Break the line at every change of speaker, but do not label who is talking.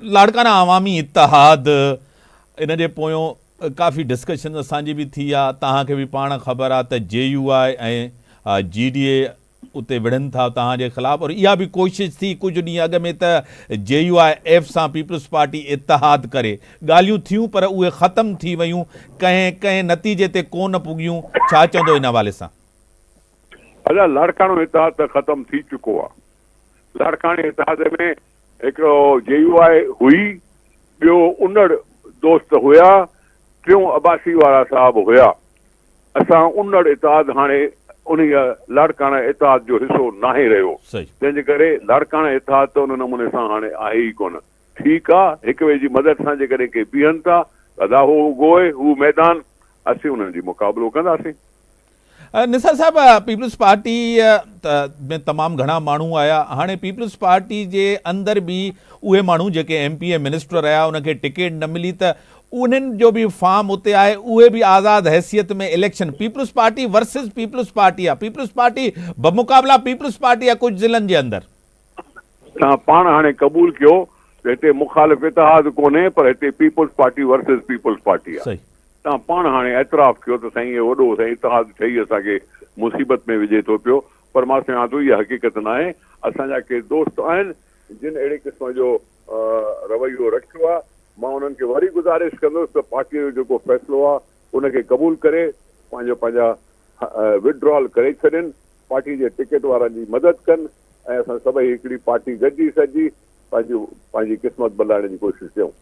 لاڙڪاڻا عوامي اتحاد ان جي پويون ڪافي ڊسڪشن اسان جي به ٿي آ توهان کي به پاڻ خبر آ ته جي يو آء ۽ جي ڊي اي اتي وڙهن ٿا توهان جي خلاف اور اها به ڪوشش ٿي ڪجهه ڏينهن اڳ ۾ ته جي يو I F سان پيپلز پارٽي اتحاد ڪري ڳالهيون ٿيون پر اهي ختم ٿي ويون ڪنهن ڪنهن نتيجي تي ڪونه پڳيون ڇا چوندو ان حوالي سان.
ادا لاڙڪاڻو اتحاد ته ختم ٿي چڪو آ لاڙڪاڻي اتحاد ۾ هڪڙو جي يو آء هئي، ٻيو انڙ دوست هيا، ٽيون عباسي وارا صاحب هيا. اسان انڙ اتحاد هاڻي انهيء لاڙڪاڻه اتحاد جو حصو ناهي رهيو. تنهن جي ڪري لاڙڪاڻه اتحاد ته ان نموني سان هاڻي آهي ئي ڪونه. ٺيڪ آ، هڪ ٻئي جي مدد سان جيڪڏهن ڪي بيهن ٿا ته ادا هو گوء، هو ميدان، اسين انهن جي مقابلو ڪنداسين.
نثار صاحب پيپلز پارٽي ۾ تمام گهڻا ماڻهو آيا هاڻي پيپلز پارٽي جي اندر به اهي ماڻهو جيڪي ايم پي اي منسٽر رهيا انهن کي ٽڪيٽ نه ملي ته انهن جو به فارم اتي آهي اهي به آزاد حيثيت ۾ election peoples party versus peoples party آهي پيپلز پارٽي بمقابلا پيپلز پارٽي آهي ڪجهه ضلعن جي اندر.
توهان پاڻ هاڻي قبول ڪيو ته هتي مخالف اتحاد ڪونهي پر هتي peoples party versus peoples party آهي. توهان پاڻ هاڻي اعتراف ڪيو ته سائين اهو وڏو سائين اتحاد ٺهي اسان کي مصيبت ۾ وجهي ٿو پيو پر مان سمجهان ٿو اها حقيقت ناهي اسان جا ڪي دوست آهن جن اهڙي قسم جو رويو رکيو آهي مان انهن کي وري گذارش ڪندس ته پارٽي جو جيڪو فيصلو آهي ان کي قبول ڪري پنهنجو پنهنجا وڊرال ڪري ڇڏين پارٽي جي ٽڪيٽ وارن جي مدد ڪن ۽ اسان سڀئي هڪڙي پارٽي گڏجي سڏجي پنهنجي پنهنجي قسمت بدلائڻ جي ڪوشش ڪيون.